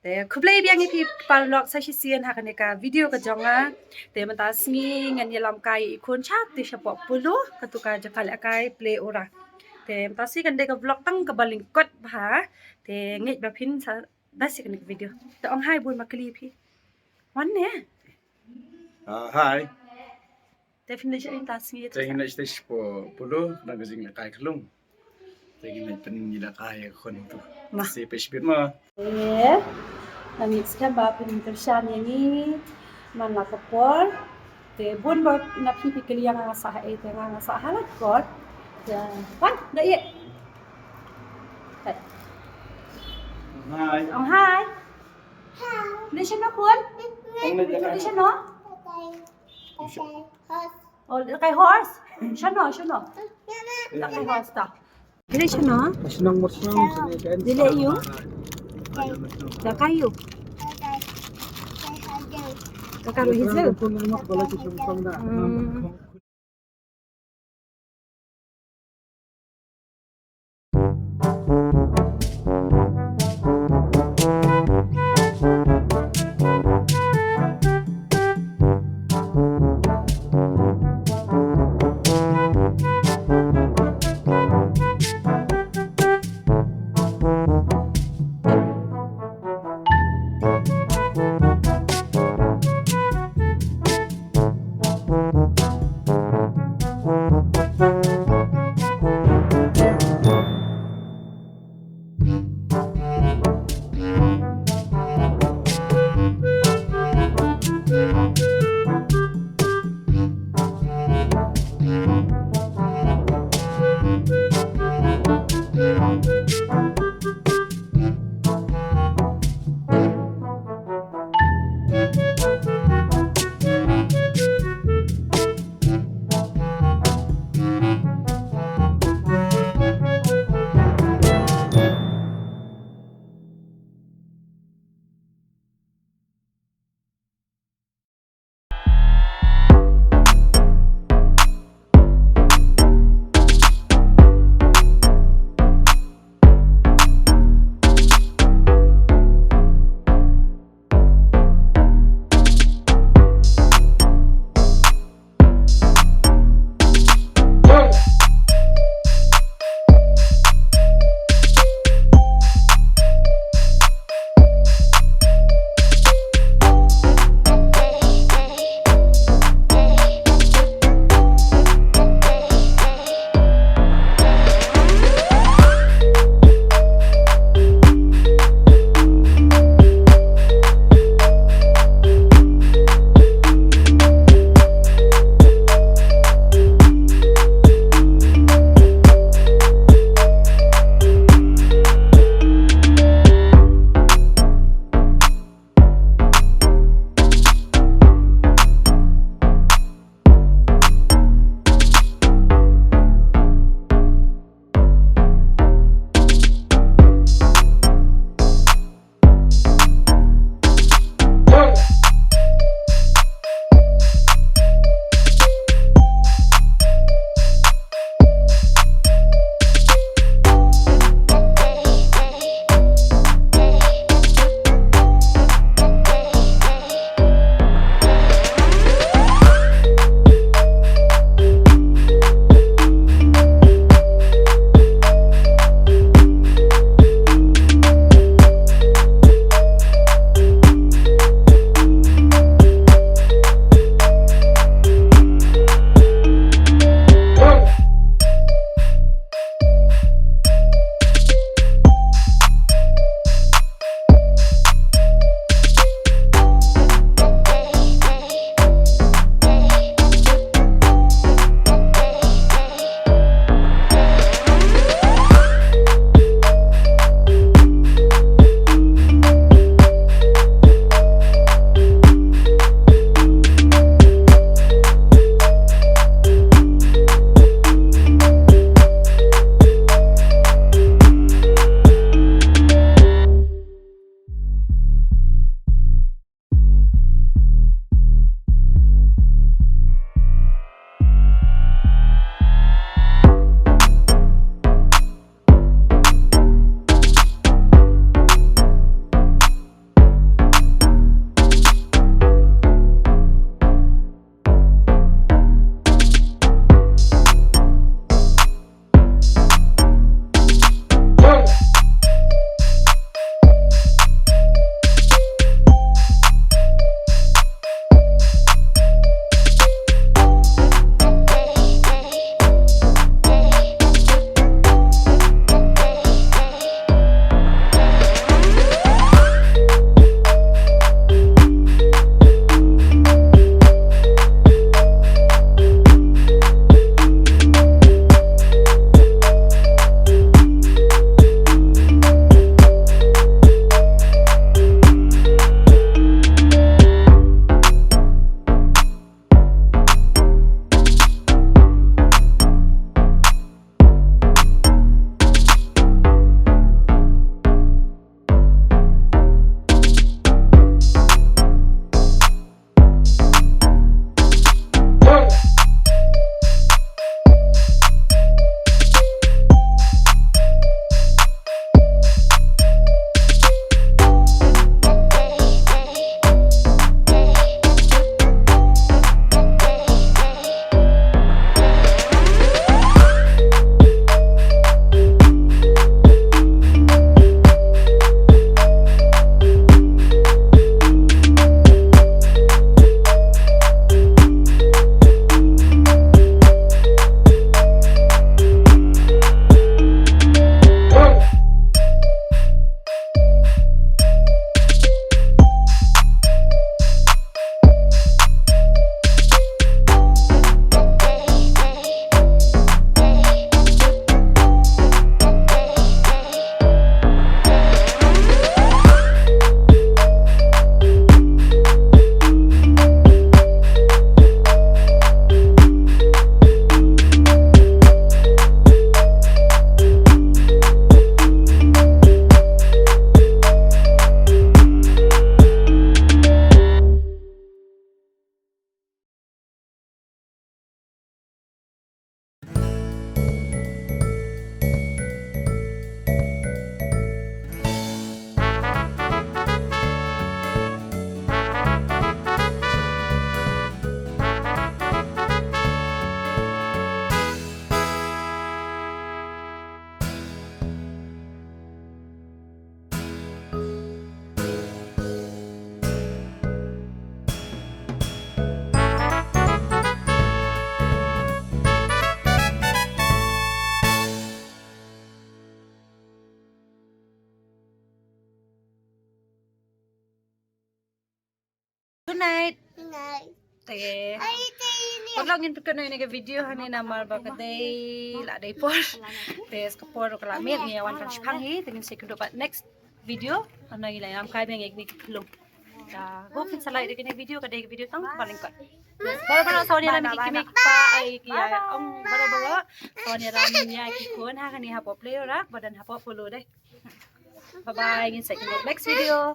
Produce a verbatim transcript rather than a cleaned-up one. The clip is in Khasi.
Te khublei biang ïa phi paralok sa shisien ha kane ka video ka jong nga. Te mynta sngi ngan ïalam kai ïa i khun sha te shapoh Polo, katu ka jaka lehkai Play Ora. Te mynta sngi kan dei ka vlog tang kaba lyngkot bha. Te ngeit ba phin sa best ïa kane ka video. Te ong hi bun ma kali phi. Wan ne? Ah, hi. Te phin leit sha ïing ta sngi. Te ngin leit sha Polo, na ka jinglehkai ka lung. Te ngin leit pynlehkai ïa ka khun tu. Ma. Sa peit shibit ma. Eh, ngam ngeit skhem ba phin kyrshan ïa ngi man la ka por. Te bun ba na phi phi kylli ïa nga, nga sah ha ei, te nga nga sah ha la ka por. Te wan da ïa. Hi. Ong hi. Leit shano khun? Leit shano? Oh, lehkai horse? Shano, shano? Lehkai horse ta. Leit shano? Leit ïu? Lehkai ïu? Lehkai ïu. Hmm. Night. Te paralok, ngin pynkut noh ïa kane ka video hangne namar ba ka dei la dei por. Te ka por ka la miet, ngi ïa wan tang shipang hi, te ngin sa ïakynduh pat next video. Hynrei ngi la ïalam kai biang ïa kine ki khyllung. Te ko phin sa like ïa kane ka video, ka dei ka video tang kaba lyngkot. Baroh baroh sa wan ïalam ïa ki kmie ki kpa, ai ki ïa ong, baroh baroh sa wan ïalam ïa ki khun ha kane hapoh Play Rak ba don hapoh Polo dei. Bye bye, ngin sa ïakynduh next video.